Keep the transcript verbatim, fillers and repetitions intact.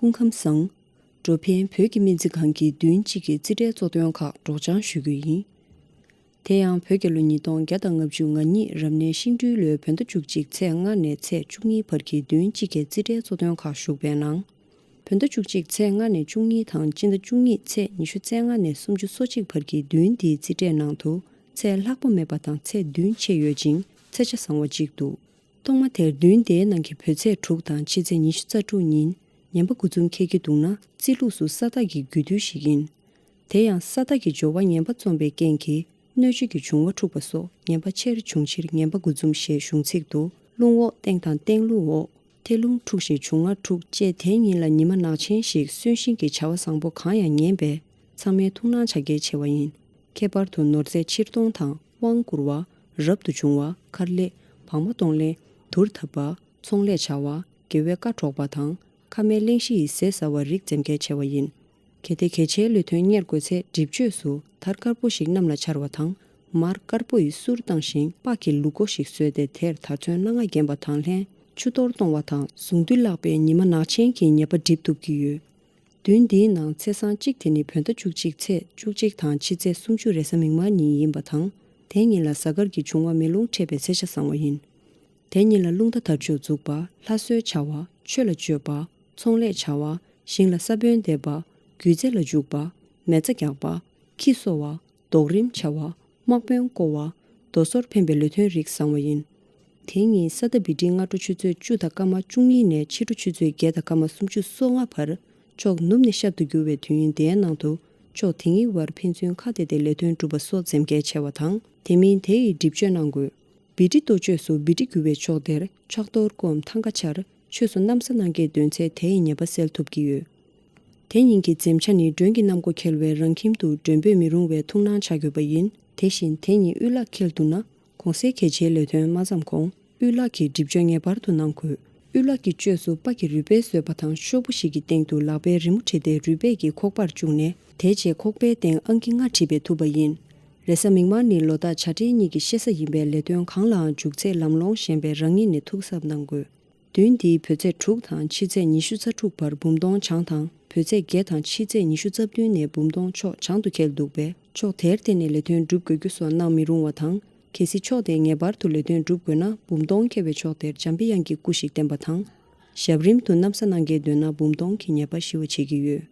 སྐུ་ཁམས་བཟང་། འགྲོ་ཕན་བོད་ཀྱི་སྨན་རྩིས་ཁང་གི་བདུན་གཅིག་གི་རྩིས་ཁྲའི་གཙོ་དོན་ཁག་སྒྲོག་སྦྱང་ཞུ་རྒྱུ་ཡིན། དེ་ཡང་བོད་རྒྱལ་ལོ་ཉིས་སྟོང་བརྒྱ་དང་ལྔ་བཅུ་ང་གཉིས་རབ་གནས་ཤིང་སྦྲུལ་ལོའི་བོད་ཟླ་བཅུ་གཅིག་ཚེས་ལྔ་ནས་ཚེས་བཅུ་གཉིས་བར་གྱི་བདུན་གཅིག་གི་རྩིས་ཁྲའི་གཙོ་དོན་ཁག་ཞུགས་པའི་ནང་། བོད་ཟླ་བཅུ་གཅིག་ཚེས་ལྔ་ནས་བཅུ་གཉིས་དང་སྤྱི་ཟླ་བཅུ་གཉིས་ཚེས་ཉི་ཤུ་རྩ་ལྔ་ནས་སུམ་ཅུ་སོ་གཅིག་བར་གྱི་བདུན་འདིའི་རྩིས་ཁྲའི་ནང་དུ་ཚེས་ལྷག་པ་མེད་པ་དང་ཚེས་བདུན་ཕྱེ་ཡོད་ཅིང་ཚེས་ཆ་བཟང་བ་གཅིག་འདུག། ཐོག་མ་དེར་བདུན་དེའི་ནང་གི་བོད་ཚེས་དྲུག་དང་ཕྱི་ཚེས་ཉི་ཤུ་རྩ་དྲུག་ཉིན་ངན་པ་དགུ་འཛོམས་འཁེལ་གྱི་འདུག་ན་རྩིས་ལུགས་སུ་ས་རྟགས་ཀྱི་རྒྱུད་དུས་ཤིག་ཡིན། དེ་ཡང་ས་རྟགས་ཀྱི་སྦྱོར་བ་ངན་པ་རྩོམ་པའི་རྐྱེན་གྱིས་གནོད་བྱེད་ཀྱི་འབྱུང་བ་འཁྲུགས་པ་སོགས་ངན་པ་ཆེར་འབྱུང་ཕྱིར་ངན་པ་དགུ་འཛོམས་ཞེས་གཞུང་ཚིག་ཏུ་རླུང་འོག་སྟེང་དང་སྟེང་རླུང་འོག་ཐལ་རླུང་འཁྲུགས་ཤིང་འབྱུང་ལྔ་འཁྲུགས་བཅས་དེ་ཉིན་ལ་ཉི་མ་ནག་ཆེན་ཞིག་གསོན་གཤིན་གྱི་བྱ་བ་བཟང་པོ་གང་ཡང་ངན་པས་ཚང་མས་ཐུགས་སྣང་བྱ་གལ་ཆེ་བ་ཡིན། ཁྱད་པར་དུ་ནོར་རྫས་ཕྱིར་གཏོང་དང་དབང་བསྐུར་བ། རབ་ཏུ་བྱུང་བ། མཁར་ལས། བག་མ་གཏོང་ལེན། དུར་འཐབ་པ། ཚོང་ལས་བྱ་བ། དགེ་བའི་བཀའ་སྒྲོག་པ་དང་། ཁ་མའི་གླེང་གཞི་ཡི་ཟས་ཟ་བར་རིགས་འཛེམ་གལ་ཆེ་བ་ཡིན། གལ་ཏེ་གལ་ཆེའི་ལུས་རྟེན་གཉེར་དགོས་ཚེ་སྒྲིབ་གཅོད་སུ་དར་དཀར་པོ་ཞིག་གནམ་ལ་འཕྱར་བ་དང་། མར་དཀར་པོ་ཡི་གསུར་བཏང་ཞིང་སྤགས་ཀྱི་ལུག་མགོ་ཞིག་བཟོས་ཏེ་དེར་དར་ཚོན་སྣ་ལྔ་བརྒྱན་པ་དང་ལྷན་ཆུ་གཏོར་གཏོང་བ་དང་གཟུངས་འདུས་བཀླགས་པས་ཉི་མ་ནག་ཆེན་གྱི་ཉེས་པ་འགྲིབ་ཐུབ་ཀྱི་ཡོད། བདུན་འདིའི་ནང་ཚེས་བཟང་གཅིག་དེ་ནི་བོད་ཟླ་བཅུ་གཅིག་ཚེས་བཅུ་གཅིག་དང་ཕྱི་ཚེས་སུམ་ཅུ་རེས་གཟའ་མིག་དམར་ཉིན་ཡིན་པ་དང་། དེ་ཉིན་ལ་གཟའ་སྐར་གྱི་འབྱུང་བ་མེ་རླུང་འཕྲད་པའི་ཚེས་ཆ་བཟང་བ་ཡིན། དེ་ཉིན་ལ་རླུང་རྟ་དར་ལྕོག་འཛུགས་པ། ལྷ་གསོལ་བྱ་བ། ཆོས་ལ་སྤྱོད་པ། ཚོང་ལས་བྱ་བ། ཞིང་ལ་ས་བོན་འདེབས་པ། རྒྱུད་རྫས་ལ་འཇུག་པ། མེ་བཙའ་རྒྱག་པ། ཁྱི་གསོ་བ། རྡོག་རིམ་བྱ་བ། དམག་དཔོན་བསྐོ་བ། རྡོ་སོལ་འཕེན་པའི་ལུས་ཐོན་རིགས་བཟང་བ་ཡིན། དེ་ཉིན་ས་ད་བི་ཏི་སྔ་དྲོ་ཆུ་ཚོད་བཅུ་དང་སྐར་མ་བཅུ་གཉིས་ནས་ཕྱི་དྲོ་ཆུ་ཚོད་བརྒྱད་དང་སྐར་མ་སུམ་ཅུ་སོ་ལྔ་བར་ཕྱོགས་ནུབ་ནས་ཤར་དུ་རྒྱུ་བའི་དུས་ཡུན་དེའི་ནང་དུ་ཕྱོགས་དེ་ཉིད་བར་ཕན་ཚུན་ཁ་གཏད་དེ་ལས་དོན་སྒྲུབ་པ་སོགས་འཛེམ་གལ་ཆེ་བ་དང་དེ་མིན་དེ་ཡི་སྒྲིབ་གཅོད་གནང་དགོས། བི་ཏི་གཏོ་བཅོས་སུ་བི་ཏི་རྒྱུ་བའི་ཕྱོགས་དེར་ཕྱག་རྡོར་སྐོམ་ཐང་ཀ་ཆར་ཆོས་སུ་གནམ་ས་གནང་མཁན་འདོན་ཚེ་དེ་ཡི་ཉེས་པ་སེལ་ཐུབ་ཀྱི་ཡོད། དེ་ཉིན་གྱི་འཛེམ་བྱ་ནི་མགྲོན་གྱི་གནམ་སྒོ་འཁེལ་བའི་རང་ཁྱིམ་དུ་མགྲོན་འབོད་མི་རུང་བའི་ཐུགས་སྣང་བྱ་དགོས་པ་ཡིན། དེ་བཞིན་དེ་ཉིན་དབུལ་ལག་འཁེལ་འདུག་ན། གོང་གསལ་གལ་ཆེའི་ལས་དོན་མ་བརྩམས་གོང་དབུལ་ལག་གི་སྒྲིབ་གཅོད་ངེས་པར་དུ་གནང་དགོས། དབུལ་ལག་གི་བཅོས་སུ་སྤགས་ཀྱི་རུས་སྦལ་བཟོས་པ་དང་ཤོག་བུ་ཞིག་གི་སྟེང་དུ་ལག་པའི་རི་མོ་བྲིས་ཏེ་རུས་སྦལ་གྱི་ཁོག་པར་བཅུག་ནས་དེ་རྗེས་ཁོག་པའི་སྟེང་ཨང་ཀི་ལྔ་བྲིས་པས་ཐུབ་པ་ཡིན། རེས་གཟའ་མིག་དམར་ནི་ལོ་རྟགས་བྱ་སྤྲེལ་གཉིས་ཀྱི་གཤེད་གཟའ་ཡིན་པས་ལས་དོན་གང་ལའང་འཇུག་ཚེ་ལམ་ལྷོང་ཞན་པས་རང་ཉིད་ནས་ཐུགས་གཟབ་གནང་དགོས། བདུན་འདིའི་བོད་ཚེས་དྲུག་དང་ཕྱི་ཚེས་ཉི་ཤུ་རྩ་དྲུག་བར་འབུམ་སྟོང་བྱང་དང་བོད་ཚེས་བརྒྱད་དང་ཕྱི་ཚེས་ཉི་ཤུ་རྩ་བདུན་ནས་འབུམ་སྟོང་ཕྱོགས་བྱང་དུ་འཁེལ་འདུག་པས་ཕྱོགས་དེར་བརྟེན་ནས་ལས་དོན་སྒྲུབ་དགོས་རྒྱུ་སོགས་གནང་མི་རུང་བ་དང་། གལ་སྲིད་ཕྱོགས་དེ་ངེས་པར་དུ་ལས་དོན་སྒྲུབ་དགོས་ན་འབུམ་སྟོང་འཁེལ་བའི་ཕྱོགས་དེར་འཇམ་པའི་དབྱངས་ཀྱི་སྐུ་ཞིག་བསྟན་པ་དང་། ཞབས་རིམ་དུ་གནམ་ས་གནང་མཁན་འདོན་ན་འབུམ་སྟོང་གི་ཉེས་པ་ཞི་བ་བྱེད་ཀྱི་ཡོད།